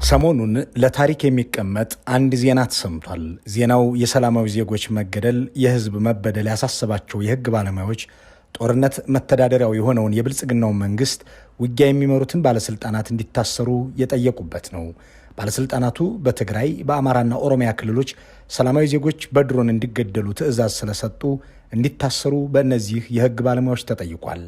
ሰሞኑን ለታሪክ የሚቀመጥ አንድ ዜና ተሰምቷል። ዜናው የሰላማዊ ዜጎች መገደል፣ የህዝብ መበደል ያሳሰባቸው የህግ ባለሙያዎች ጦርነት መተዳደሪያው የሆነውን የብልጽግናውን መንግስት ውጊያ የሚመሩትን ባለስልጣናት እንዲታሰሩ የጠየቁበት ነው። ባለስልጣናቱ በትግራይ፣ በአማራና ኦሮሚያ ክልሎች ሰላማዊ ዜጎች በድሮን እንዲገደሉ ትዕዛዝ ስለሰጡ እንዲታሰሩ በእነዚህ የህግ ባለሙያዎች ተጠይቋል።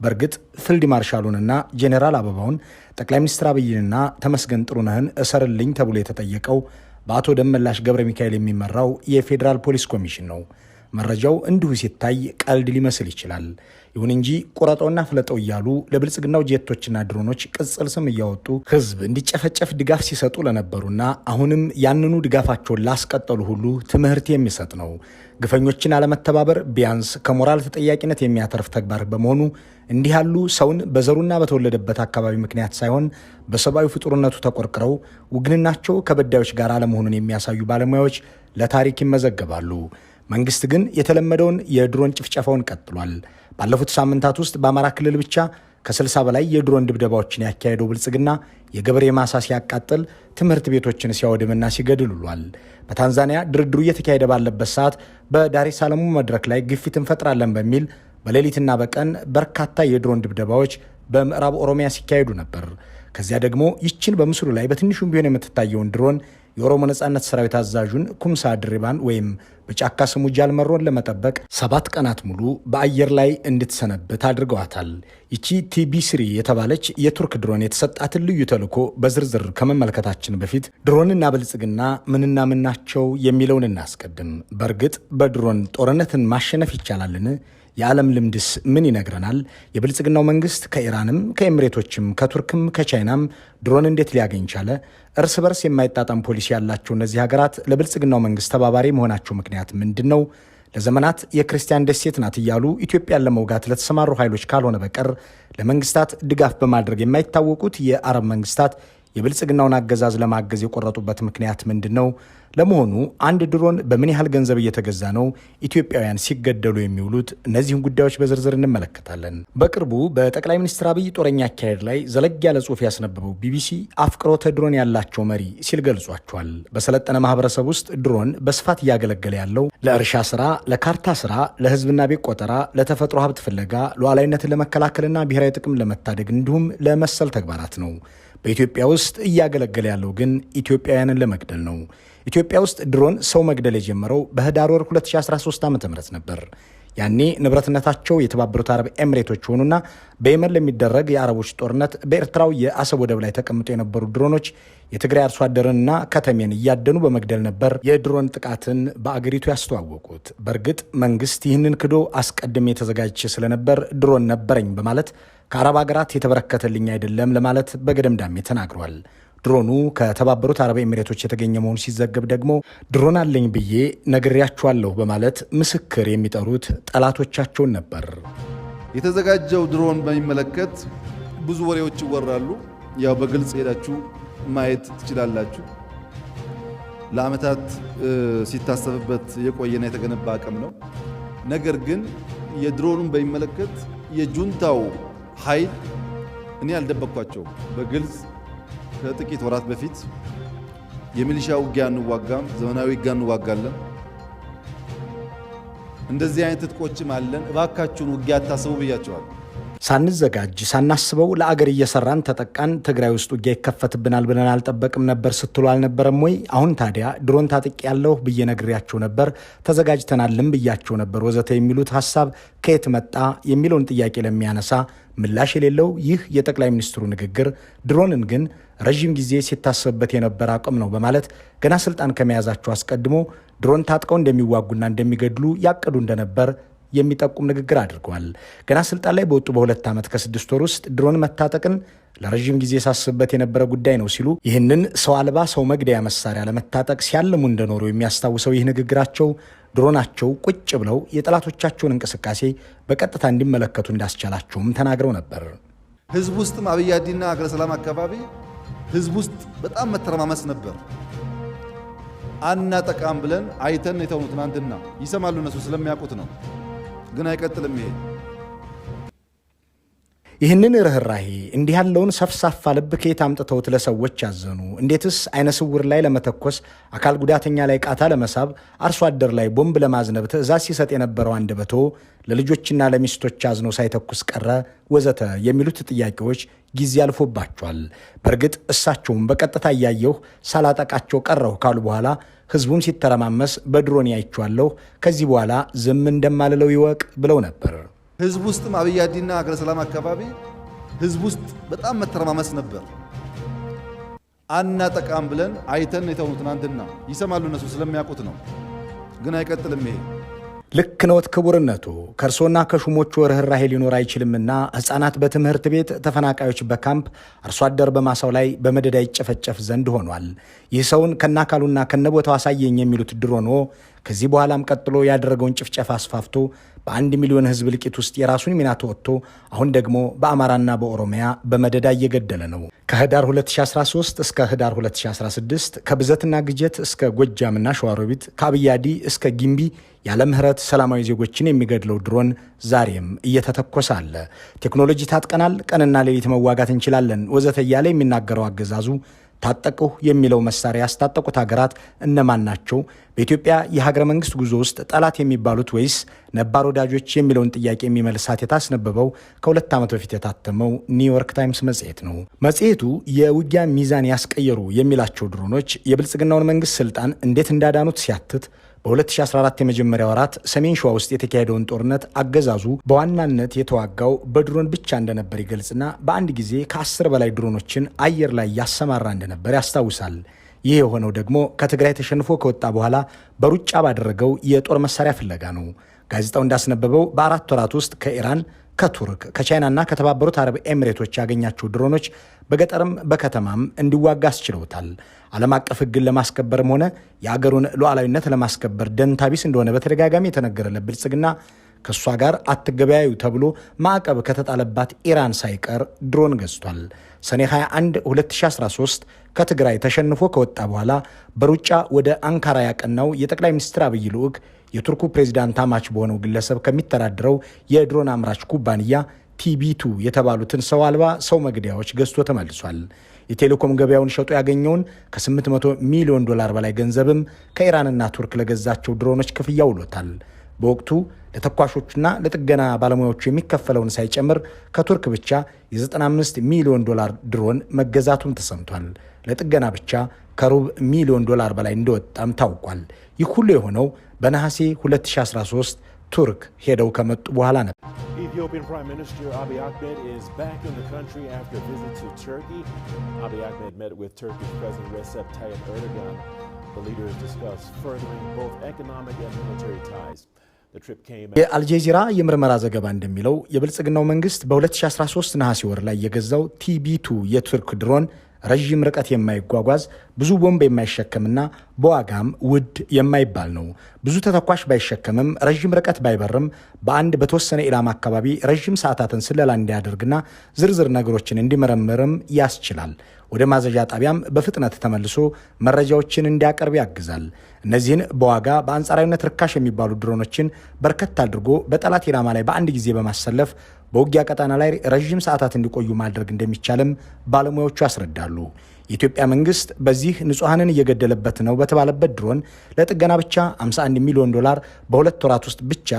በእርግጥ ፊልድ ማርሻሉንና ጄኔራል አበባውን፣ ጠቅላይ ሚኒስትር አብይንና ተመስገን ጥሩነህን እሰርልኝ ተብሎ የተጠየቀው በአቶ ደመላሽ ገብረ ሚካኤል የሚመራው የፌዴራል ፖሊስ ኮሚሽን ነው። መረጃው እንዲሁ ሲታይ ቀልድ ሊመስል ይችላል። ይሁን እንጂ ቁረጠውና ፍለጠው እያሉ ለብልጽግናው ጄቶችና ድሮኖች ቅጽል ስም እያወጡ ህዝብ እንዲጨፈጨፍ ድጋፍ ሲሰጡ ለነበሩና አሁንም ያንኑ ድጋፋቸውን ላስቀጠሉ ሁሉ ትምህርት የሚሰጥ ነው። ግፈኞችን አለመተባበር ቢያንስ ከሞራል ተጠያቂነት የሚያተርፍ ተግባር በመሆኑ እንዲህ ያሉ ሰውን በዘሩና በተወለደበት አካባቢ ምክንያት ሳይሆን በሰብአዊ ፍጡርነቱ ተቆርቅረው ውግንናቸው ከበዳዮች ጋር አለመሆኑን የሚያሳዩ ባለሙያዎች ለታሪክ ይመዘገባሉ። መንግስት ግን የተለመደውን የድሮን ጭፍጨፋውን ቀጥሏል። ባለፉት ሳምንታት ውስጥ በአማራ ክልል ብቻ ከ60 በላይ የድሮን ድብደባዎችን ያካሄደው ብልጽግና የገበሬ ማሳ ሲያቃጥል፣ ትምህርት ቤቶችን ሲያወድምና ሲገድል ውሏል። በታንዛኒያ ድርድሩ እየተካሄደ ባለበት ሰዓት በዳሬ ሰላሙ መድረክ ላይ ግፊት እንፈጥራለን በሚል በሌሊትና በቀን በርካታ የድሮን ድብደባዎች በምዕራብ ኦሮሚያ ሲካሄዱ ነበር። ከዚያ ደግሞ ይችን በምስሉ ላይ በትንሹም ቢሆን የምትታየውን ድሮን የኦሮሞ ነጻነት ሰራዊት አዛዡን ኩምሳ ድሪባን ወይም በጫካ ስሙ ጃልመሮን ለመጠበቅ 7 ቀናት ሙሉ በአየር ላይ እንድትሰነብት አድርገዋታል። ይቺ TB3 የተባለች የቱርክ ድሮን የተሰጣትን ልዩ ተልዕኮ በዝርዝር ከመመልከታችን በፊት ድሮንና ብልጽግና ምንና ምን ናቸው የሚለውን እናስቀድም። በእርግጥ በድሮን ጦርነትን ማሸነፍ ይቻላልን? የዓለም ልምድስ ምን ይነግረናል? የብልጽግናው መንግስት ከኢራንም፣ ከኤምሬቶችም፣ ከቱርክም፣ ከቻይናም ድሮን እንዴት ሊያገኝ ቻለ? እርስ በርስ የማይጣጣም ፖሊሲ ያላቸው እነዚህ ሀገራት ለብልጽግናው መንግስት ተባባሪ መሆናቸው ምክንያት ምንድን ነው? ለዘመናት የክርስቲያን ደሴት ናት እያሉ ኢትዮጵያን ለመውጋት ለተሰማሩ ኃይሎች ካልሆነ በቀር ለመንግስታት ድጋፍ በማድረግ የማይታወቁት የአረብ መንግስታት የብልጽግናውን አገዛዝ ለማገዝ የቆረጡበት ምክንያት ምንድን ነው? ለመሆኑ አንድ ድሮን በምን ያህል ገንዘብ እየተገዛ ነው ኢትዮጵያውያን ሲገደሉ የሚውሉት? እነዚህን ጉዳዮች በዝርዝር እንመለከታለን። በቅርቡ በጠቅላይ ሚኒስትር አብይ ጦረኛ አካሄድ ላይ ዘለግ ያለ ጽሑፍ ያስነበበው ቢቢሲ አፍቅሮተ ድሮን ያላቸው መሪ ሲል ገልጿቸዋል። በሰለጠነ ማህበረሰብ ውስጥ ድሮን በስፋት እያገለገለ ያለው ለእርሻ ስራ፣ ለካርታ ስራ፣ ለህዝብና ቤት ቆጠራ፣ ለተፈጥሮ ሀብት ፍለጋ፣ ሉዓላዊነትን ለመከላከልና ብሔራዊ ጥቅም ለመታደግ እንዲሁም ለመሰል ተግባራት ነው። በኢትዮጵያ ውስጥ እያገለገለ ያለው ግን ኢትዮጵያውያንን ለመግደል ነው። ኢትዮጵያ ውስጥ ድሮን ሰው መግደል የጀመረው በህዳር ወር 2013 ዓ.ም ነበር። ያኔ ንብረትነታቸው የተባበሩት አረብ ኤምሬቶች ሆኑና በየመን ለሚደረግ የአረቦች ጦርነት በኤርትራው የአሰብ ወደብ ላይ ተቀምጠው የነበሩ ድሮኖች የትግራይ አርሶ አደርንና ከተሜን እያደኑ በመግደል ነበር የድሮን ጥቃትን በአገሪቱ ያስተዋወቁት። በእርግጥ መንግስት ይህንን ክዶ አስቀድሜ ተዘጋጅቼ ስለነበር ድሮን ነበረኝ በማለት ከአረብ ሀገራት የተበረከተልኝ አይደለም ለማለት በገደምዳሜ ተናግሯል። ድሮኑ ከተባበሩት አረብ ኤሚሬቶች የተገኘ መሆኑ ሲዘገብ ደግሞ ድሮን አለኝ ብዬ ነግሬያችኋለሁ በማለት ምስክር የሚጠሩት ጠላቶቻቸውን ነበር። የተዘጋጀው ድሮን በሚመለከት ብዙ ወሬዎች ይወራሉ። ያው በግልጽ ሄዳችሁ ማየት ትችላላችሁ። ለዓመታት ሲታሰብበት የቆየና የተገነባ አቅም ነው። ነገር ግን የድሮኑን በሚመለከት የጁንታው ኃይል እኔ አልደበቅኳቸውም። በግልጽ ከጥቂት ወራት በፊት የሚሊሻ ውጊያ እንዋጋም፣ ዘመናዊ ውጊያ እንዋጋለን፣ እንደዚህ አይነት ትጥቆችም አለን፣ እባካችሁን ውጊያ አታስቡ ብያቸዋል። ሳንዘጋጅ ሳናስበው ለአገር እየሰራን ተጠቃን። ትግራይ ውስጥ ውጊያ ይከፈትብናል ብለን አልጠበቅም ነበር ስትሉ አልነበረም ወይ? አሁን ታዲያ ድሮን ታጥቅ ያለሁ ብዬ ነግሬያቸው ነበር፣ ተዘጋጅተናልም ብያቸው ነበር ወዘተ የሚሉት ሀሳብ ከየት መጣ የሚለውን ጥያቄ ለሚያነሳ ምላሽ የሌለው ይህ የጠቅላይ ሚኒስትሩ ንግግር ድሮንን ግን ረዥም ጊዜ ሲታሰብበት የነበረ አቅም ነው በማለት ገና ስልጣን ከመያዛቸው አስቀድሞ ድሮን ታጥቀው እንደሚዋጉና እንደሚገድሉ ያቅዱ እንደነበር የሚጠቁም ንግግር አድርገዋል። ገና ስልጣን ላይ በወጡ በ2 ዓመት ከ6 ወር ውስጥ ድሮን መታጠቅን ለረዥም ጊዜ ሳስብበት የነበረ ጉዳይ ነው ሲሉ ይህንን ሰው አልባ ሰው መግደያ መሳሪያ ለመታጠቅ ሲያልሙ እንደኖሩ የሚያስታውሰው ይህ ንግግራቸው ድሮናቸው ቁጭ ብለው የጠላቶቻቸውን እንቅስቃሴ በቀጥታ እንዲመለከቱ እንዳስቻላቸውም ተናግረው ነበር። ህዝብ ውስጥም አብይ አዲና ሀገረ ሰላም አካባቢ ህዝብ ውስጥ በጣም መተረማመስ ነበር። አናጠቃም ብለን አይተን የተውኑ ትናንትና ይሰማሉ፣ እነሱ ስለሚያውቁት ነው። ግን አይቀጥልም ይሄ። ይህንን ርኅራሄ፣ እንዲህ ያለውን ሰፍሳፋ ልብ ከየት አምጥተውት ለሰዎች ያዘኑ? እንዴትስ አይነ ስውር ላይ ለመተኮስ፣ አካል ጉዳተኛ ላይ ቃታ ለመሳብ፣ አርሶ አደር ላይ ቦምብ ለማዝነብ ትዕዛዝ ሲሰጥ የነበረው አንደበቶ ለልጆችና ለሚስቶች አዝኖ ሳይተኩስ ቀረ? ወዘተ የሚሉት ጥያቄዎች ጊዜ አልፎባቸዋል። በእርግጥ እሳቸውም በቀጥታ እያየሁ ሳላጠቃቸው ቀረሁ ካሉ በኋላ ህዝቡም ሲተረማመስ በድሮን ያይቸዋለሁ፣ ከዚህ በኋላ ዝም እንደማልለው ይወቅ ብለው ነበር። ህዝብ ውስጥም አብይ አዲና ሀገረ ሰላም አካባቢ ህዝብ ውስጥ በጣም መተረማመስ ነበር። አናጠቃም ብለን አይተን የተውኑ ትናንትና ይሰማሉ፣ እነሱ ስለሚያውቁት ነው። ግን አይቀጥልም ይሄ። ልክ ነዎት ክቡርነቱ። ከእርሶና ከሹሞቹ ርኅራሄ ሊኖር አይችልምና ሕፃናት በትምህርት ቤት፣ ተፈናቃዮች በካምፕ፣ አርሶ አደር በማሳው ላይ በመደዳ ይጨፈጨፍ ዘንድ ሆኗል። ይህ ሰውን ከነአካሉና ከነቦታው አሳየኝ የሚሉት ድሮኖ ከዚህ በኋላም ቀጥሎ ያደረገውን ጭፍጨፋ አስፋፍቶ በ1 ሚሊዮን ሕዝብ እልቂት ውስጥ የራሱን ሚና ተወጥቶ አሁን ደግሞ በአማራና በኦሮሚያ በመደዳ እየገደለ ነው። ከህዳር 2013 እስከ ህዳር 2016 ከብዘትና ግጀት እስከ ጎጃምና ሸዋሮቢት፣ ከአብያዲ እስከ ጊምቢ ያለ ምህረት ሰላማዊ ዜጎችን የሚገድለው ድሮን ዛሬም እየተተኮሰ አለ። ቴክኖሎጂ ታጥቀናል፣ ቀንና ሌሊት መዋጋት እንችላለን ወዘተ እያለ የሚናገረው አገዛዙ ታጠቅሁ የሚለው መሳሪያ ያስታጠቁት ሀገራት እነማን ናቸው? በኢትዮጵያ የሀገረ መንግስት ጉዞ ውስጥ ጠላት የሚባሉት ወይስ ነባር ወዳጆች የሚለውን ጥያቄ የሚመልስ ሐተታ ያስነበበው ከ2 ዓመት በፊት የታተመው ኒውዮርክ ታይምስ መጽሔት ነው። መጽሔቱ የውጊያ ሚዛን ያስቀየሩ የሚላቸው ድሮኖች የብልጽግናውን መንግስት ስልጣን እንዴት እንዳዳኑት ሲያትት በ2014 የመጀመሪያ ወራት ሰሜን ሸዋ ውስጥ የተካሄደውን ጦርነት አገዛዙ በዋናነት የተዋጋው በድሮን ብቻ እንደነበር ይገልጽና በአንድ ጊዜ ከ10 በላይ ድሮኖችን አየር ላይ ያሰማራ እንደነበር ያስታውሳል። ይህ የሆነው ደግሞ ከትግራይ ተሸንፎ ከወጣ በኋላ በሩጫ ባደረገው የጦር መሳሪያ ፍለጋ ነው። ጋዜጣው እንዳስነበበው በ4 ወራት ውስጥ ከኢራን፣ ከቱርክ፣ ከቻይናና ከተባበሩት አረብ ኤሚሬቶች ያገኛቸው ድሮኖች በገጠርም በከተማም እንዲዋጋ አስችለውታል። ዓለም አቀፍ ሕግን ለማስከበርም ሆነ የአገሩን ሉዓላዊነት ለማስከበር ደንታቢስ እንደሆነ በተደጋጋሚ የተነገረለት ብልጽግና ከእሷ ጋር አትገበያዩ ተብሎ ማዕቀብ ከተጣለባት ኢራን ሳይቀር ድሮን ገዝቷል። ሰኔ 21 2013 ከትግራይ ተሸንፎ ከወጣ በኋላ በሩጫ ወደ አንካራ ያቀናው የጠቅላይ ሚኒስትር አብይ ልዑክ የቱርኩ ፕሬዚዳንት አማች በሆነው ግለሰብ ከሚተዳደረው የድሮን አምራች ኩባንያ TB2 የተባሉትን ሰው አልባ ሰው መግደያዎች ገዝቶ ተመልሷል። የቴሌኮም ገበያውን ሸጦ ያገኘውን ከ800 ሚሊዮን ዶላር በላይ ገንዘብም ከኢራንና ቱርክ ለገዛቸው ድሮኖች ክፍያ ውሎታል። በወቅቱ ለተኳሾቹና ለጥገና ባለሙያዎቹ የሚከፈለውን ሳይጨምር ከቱርክ ብቻ የ95 ሚሊዮን ዶላር ድሮን መገዛቱም ተሰምቷል። ለጥገና ብቻ ከሩብ ሚሊዮን ዶላር በላይ እንደወጣም ታውቋል። ይህ ሁሉ የሆነው በነሐሴ 2013 ቱርክ ሄደው ከመጡ በኋላ ነበር። Ethiopian Prime Minister Abiy Ahmed is back in the country after a visit to Turkey. Abiy Ahmed met with Turkish President Recep Tayyip Erdogan. The leaders discussed furthering both economic and military ties. The trip came የአልጄዚራ የምርመራ ዘገባ እንደሚለው የብልጽግናው መንግስት በ2013 ነሐሴ ወር ላይ የገዛው TB2 የቱርክ ድሮን ረዥም ርቀት የማይጓጓዝ፣ ብዙ ቦምብ የማይሸከምና በዋጋም ውድ የማይባል ነው። ብዙ ተተኳሽ ባይሸከምም፣ ረዥም ርቀት ባይበርም በአንድ በተወሰነ ኢላማ አካባቢ ረዥም ሰዓታትን ስለላ እንዲያደርግና ዝርዝር ነገሮችን እንዲመረምርም ያስችላል። ወደ ማዘዣ ጣቢያም በፍጥነት ተመልሶ መረጃዎችን እንዲያቀርብ ያግዛል። እነዚህን በዋጋ በአንጻራዊነት ርካሽ የሚባሉ ድሮኖችን በርከት አድርጎ በጠላት ኢላማ ላይ በአንድ ጊዜ በማሰለፍ በውጊያ ቀጠና ላይ ረዥም ሰዓታት እንዲቆዩ ማድረግ እንደሚቻልም ባለሙያዎቹ ያስረዳሉ። የኢትዮጵያ መንግስት በዚህ ንጹሐንን እየገደለበት ነው በተባለበት ድሮን ለጥገና ብቻ 51 ሚሊዮን ዶላር በ2 ወራት ውስጥ ብቻ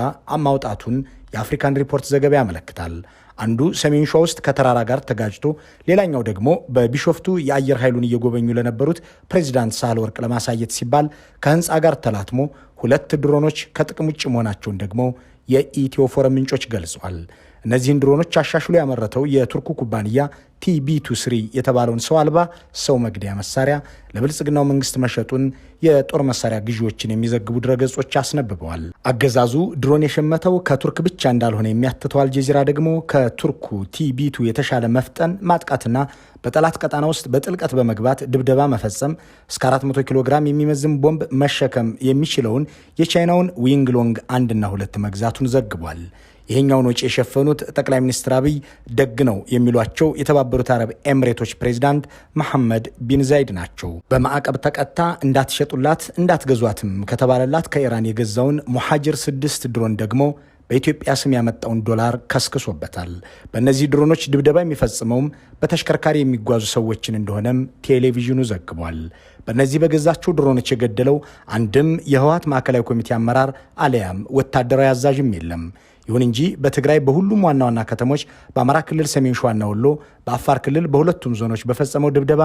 ማውጣቱን የአፍሪካን ሪፖርት ዘገባ ያመለክታል። አንዱ ሰሜን ሸዋ ውስጥ ከተራራ ጋር ተጋጭቶ፣ ሌላኛው ደግሞ በቢሾፍቱ የአየር ኃይሉን እየጎበኙ ለነበሩት ፕሬዚዳንት ሳህለወርቅ ለማሳየት ሲባል ከህንፃ ጋር ተላትሞ ሁለት ድሮኖች ከጥቅም ውጭ መሆናቸውን ደግሞ የኢትዮ ፎረም ምንጮች ገልጸዋል። እነዚህን ድሮኖች አሻሽሎ ያመረተው የቱርኩ ኩባንያ TB23 የተባለውን ሰው አልባ ሰው መግደያ መሳሪያ ለብልጽግናው መንግስት መሸጡን የጦር መሳሪያ ግዢዎችን የሚዘግቡ ድረገጾች አስነብበዋል። አገዛዙ ድሮን የሸመተው ከቱርክ ብቻ እንዳልሆነ የሚያትተው አልጀዚራ ደግሞ ከቱርኩ TB2 የተሻለ መፍጠን፣ ማጥቃትና በጠላት ቀጣና ውስጥ በጥልቀት በመግባት ድብደባ መፈጸም፣ እስከ 400 ኪሎ ግራም የሚመዝን ቦምብ መሸከም የሚችለውን የቻይናውን ዊንግ ሎንግ 1ና 2 መግዛቱን ዘግቧል። ይሄኛውን ወጪ የሸፈኑት ጠቅላይ ሚኒስትር አብይ ደግ ነው የሚሏቸው የተባበሩት አረብ ኤምሬቶች ፕሬዚዳንት መሐመድ ቢን ዛይድ ናቸው። በማዕቀብ ተቀጥታ እንዳትሸጡላት እንዳትገዟትም ከተባለላት ከኢራን የገዛውን ሙሐጅር 6 ድሮን ደግሞ በኢትዮጵያ ስም ያመጣውን ዶላር ከስክሶበታል። በእነዚህ ድሮኖች ድብደባ የሚፈጽመውም በተሽከርካሪ የሚጓዙ ሰዎችን እንደሆነም ቴሌቪዥኑ ዘግቧል። በእነዚህ በገዛቸው ድሮኖች የገደለው አንድም የህወሓት ማዕከላዊ ኮሚቴ አመራር አለያም ወታደራዊ አዛዥም የለም። ይሁን እንጂ በትግራይ በሁሉም ዋና ዋና ከተሞች፣ በአማራ ክልል ሰሜን ሸዋና ወሎ፣ በአፋር ክልል በሁለቱም ዞኖች በፈጸመው ድብደባ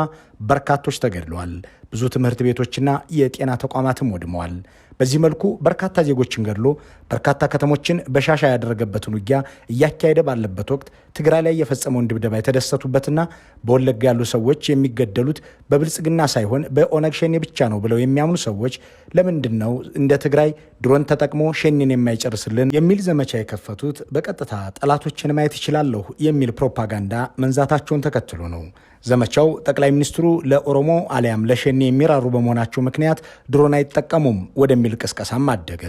በርካቶች ተገድለዋል። ብዙ ትምህርት ቤቶችና የጤና ተቋማትም ወድመዋል። በዚህ መልኩ በርካታ ዜጎችን ገድሎ በርካታ ከተሞችን በሻሻ ያደረገበትን ውጊያ እያካሄደ ባለበት ወቅት ትግራይ ላይ የፈጸመውን ድብደባ የተደሰቱበትና በወለጋ ያሉ ሰዎች የሚገደሉት በብልጽግና ሳይሆን በኦነግ ሸኔ ብቻ ነው ብለው የሚያምኑ ሰዎች ለምንድን ነው እንደ ትግራይ ድሮን ተጠቅሞ ሸኔን የማይጨርስልን የሚል ዘመቻ የከፈቱት በቀጥታ ጠላቶችን ማየት ይችላለሁ የሚል ፕሮፓጋንዳ መንዛታቸውን ተከትሎ ነው። ዘመቻው ጠቅላይ ሚኒስትሩ ለኦሮሞ አሊያም ለሸኔ የሚራሩ በመሆናቸው ምክንያት ድሮን አይጠቀሙም ወደሚል ቅስቀሳም አደገ።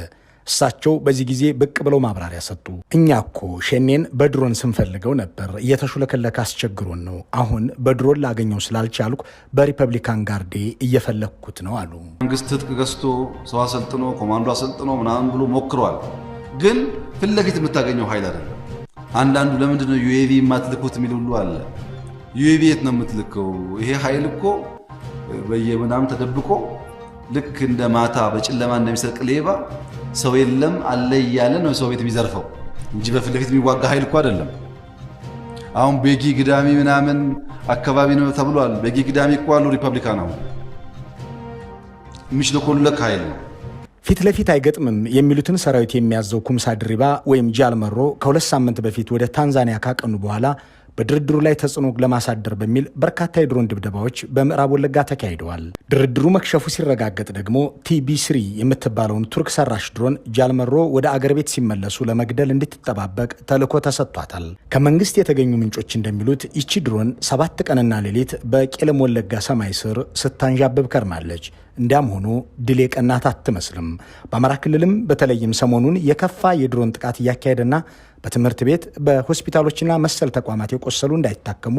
እሳቸው በዚህ ጊዜ ብቅ ብለው ማብራሪያ ሰጡ። እኛ እኮ ሸኔን በድሮን ስንፈልገው ነበር፣ እየተሹለከለከ አስቸግሮን ነው። አሁን በድሮን ላገኘው ስላልቻልኩ በሪፐብሊካን ጋርዴ እየፈለግኩት ነው አሉ። መንግስት ትጥቅ ገዝቶ፣ ሰው አሰልጥኖ፣ ኮማንዶ አሰልጥኖ ምናምን ብሎ ሞክሯል። ግን ፊት ለፊት የምታገኘው ኃይል አይደለም። አንዳንዱ ለምንድን ነው UAV የማትልኩት የሚል ሁሉ አለ። UAV የት ነው የምትልከው? ይሄ ኃይል እኮ በየምናምን ተደብቆ ልክ እንደ ማታ በጨለማ እንደሚሰርቅ ሌባ ሰው የለም አለ እያለ ነው ሰው ቤት የሚዘርፈው እንጂ በፊት ለፊት የሚዋጋ ኃይል እኮ አይደለም። አሁን ቤጊ ግዳሚ ምናምን አካባቢ ነው ተብሏል። ቤጊ ግዳሚ እኮ አሉ ሪፐብሊካን አሁን የሚሽለኮለክ ኃይል ነው። ፊት ለፊት አይገጥምም የሚሉትን ሰራዊት የሚያዘው ኩምሳ ድሪባ ወይም ጃልመሮ ከ2 ሳምንት በፊት ወደ ታንዛኒያ ካቀኑ በኋላ በድርድሩ ላይ ተጽዕኖ ለማሳደር በሚል በርካታ የድሮን ድብደባዎች በምዕራብ ወለጋ ተካሂደዋል። ድርድሩ መክሸፉ ሲረጋገጥ ደግሞ TB3 የምትባለውን ቱርክ ሰራሽ ድሮን ጃልመሮ ወደ አገር ቤት ሲመለሱ ለመግደል እንድትጠባበቅ ተልዕኮ ተሰጥቷታል። ከመንግስት የተገኙ ምንጮች እንደሚሉት ይቺ ድሮን 7 ቀንና ሌሊት በቄለም ወለጋ ሰማይ ስር ስታንዣብብ ከርማለች። እንዲያም ሆኖ ድል የቀናት አትመስልም። በአማራ ክልልም በተለይም ሰሞኑን የከፋ የድሮን ጥቃት እያካሄደና በትምህርት ቤት፣ በሆስፒታሎችና መሰል ተቋማት የቆሰሉ እንዳይታከሙ፣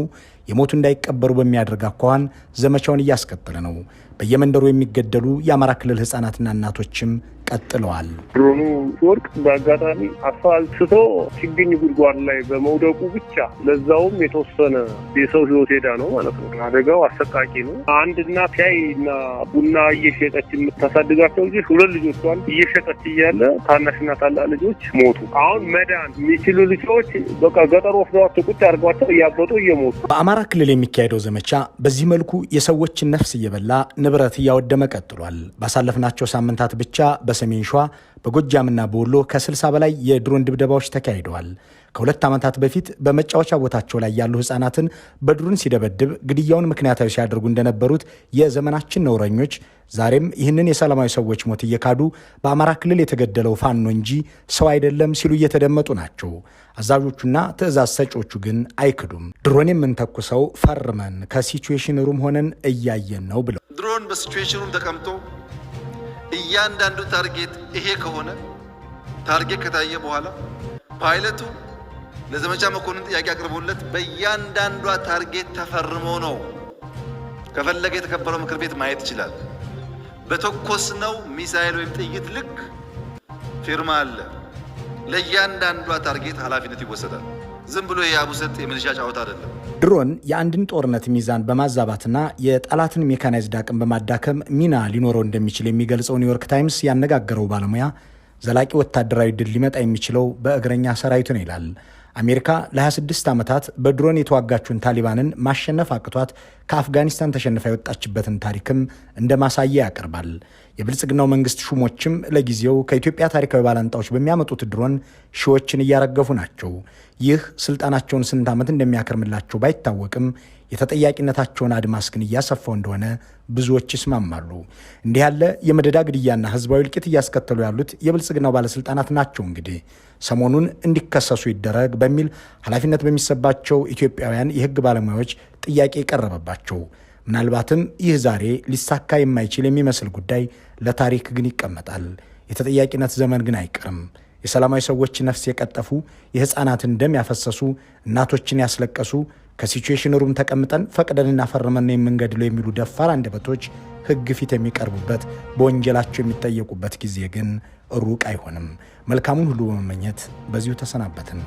የሞቱ እንዳይቀበሩ በሚያደርግ አኳኋን ዘመቻውን እያስቀጠለ ነው። በየመንደሩ የሚገደሉ የአማራ ክልል ህጻናትና እናቶችም ቀጥለዋል። ድሮኑ ሲወድቅ በአጋጣሚ አስፋልት ስቶ ችግኝ ጉድጓድ ላይ በመውደቁ ብቻ ለዛውም የተወሰነ የሰው ህይወት ሄዳ ነው ማለት ነው። አደጋው አሰቃቂ ነው። አንድ እናት ሻይ እና ቡና እየሸጠች የምታሳድጋቸው ልጆች፣ ሁለት ልጆቿን እየሸጠች እያለ ታናሽና ታላቅ ልጆች ሞቱ። አሁን መዳን የሚችሉ ልጆች በቃ ገጠር ወስደዋቸው ቁጭ አድርጓቸው እያበጡ እየሞቱ። በአማራ ክልል የሚካሄደው ዘመቻ በዚህ መልኩ የሰዎችን ነፍስ እየበላ ንብረት እያወደመ ቀጥሏል። ባሳለፍናቸው ሳምንታት ብቻ በሰሜን ሸዋ፣ በጎጃምና በወሎ ከ60 በላይ የድሮን ድብደባዎች ተካሂደዋል። ከ2 ዓመታት በፊት በመጫወቻ ቦታቸው ላይ ያሉ ሕፃናትን በድሮን ሲደበድብ ግድያውን ምክንያታዊ ሲያደርጉ እንደነበሩት የዘመናችን ነውረኞች ዛሬም ይህንን የሰላማዊ ሰዎች ሞት እየካዱ በአማራ ክልል የተገደለው ፋኖ እንጂ ሰው አይደለም ሲሉ እየተደመጡ ናቸው። አዛዦቹና ትዕዛዝ ሰጪዎቹ ግን አይክዱም። ድሮን የምንተኩሰው ፈርመን ከ situation room ሆነን እያየን ነው ብለው ድሮን በ situation room ተቀምጦ እያንዳንዱ target ይሄ ከሆነ፣ target ከታየ በኋላ ፓይለቱ ለዘመቻ መኮንን ጥያቄ አቅርቦለት በእያንዳንዷ target ተፈርሞ ነው። ከፈለገ የተከበረው ምክር ቤት ማየት ይችላል። በተኮስነው ሚሳኤል ወይም ጥይት ልክ ፊርማ አለ። ለእያንዳንዷ target ኃላፊነት ይወሰዳል። ዝም ብሎ የአቡሰጥ የሚሊሻ ጨዋታ አይደለም። ድሮን የአንድን ጦርነት ሚዛን በማዛባትና የጠላትን ሜካናይዝድ አቅም በማዳከም ሚና ሊኖረው እንደሚችል የሚገልጸው ኒውዮርክ ታይምስ ያነጋገረው ባለሙያ ዘላቂ ወታደራዊ ድል ሊመጣ የሚችለው በእግረኛ ሰራዊት ነው ይላል። አሜሪካ ለ26 ዓመታት በድሮን የተዋጋችውን ታሊባንን ማሸነፍ አቅቷት ከአፍጋኒስታን ተሸንፋ የወጣችበትን ታሪክም እንደ ማሳያ ያቀርባል። የብልጽግናው መንግስት ሹሞችም ለጊዜው ከኢትዮጵያ ታሪካዊ ባላንጣዎች በሚያመጡት ድሮን ሺዎችን እያረገፉ ናቸው። ይህ ስልጣናቸውን ስንት ዓመት እንደሚያከርምላቸው ባይታወቅም የተጠያቂነታቸውን አድማስ ግን እያሰፋው እንደሆነ ብዙዎች ይስማማሉ። እንዲህ ያለ የመደዳ ግድያና ህዝባዊ እልቂት እያስከተሉ ያሉት የብልጽግናው ባለስልጣናት ናቸው። እንግዲህ ሰሞኑን እንዲከሰሱ ይደረግ በሚል ኃላፊነት በሚሰባቸው ኢትዮጵያውያን የህግ ባለሙያዎች ጥያቄ የቀረበባቸው። ምናልባትም ይህ ዛሬ ሊሳካ የማይችል የሚመስል ጉዳይ ለታሪክ ግን ይቀመጣል። የተጠያቂነት ዘመን ግን አይቀርም። የሰላማዊ ሰዎች ነፍስ የቀጠፉ፣ የህፃናትን ደም ያፈሰሱ፣ እናቶችን ያስለቀሱ፣ ከ situation room ተቀምጠን ፈቅደንና ፈርመን ነው የምንገድለው የሚሉ ደፋር አንደበቶች ሕግ ፊት የሚቀርቡበት፣ በወንጀላቸው የሚጠየቁበት ጊዜ ግን ሩቅ አይሆንም። መልካሙን ሁሉ በመመኘት በዚሁ ተሰናበትን።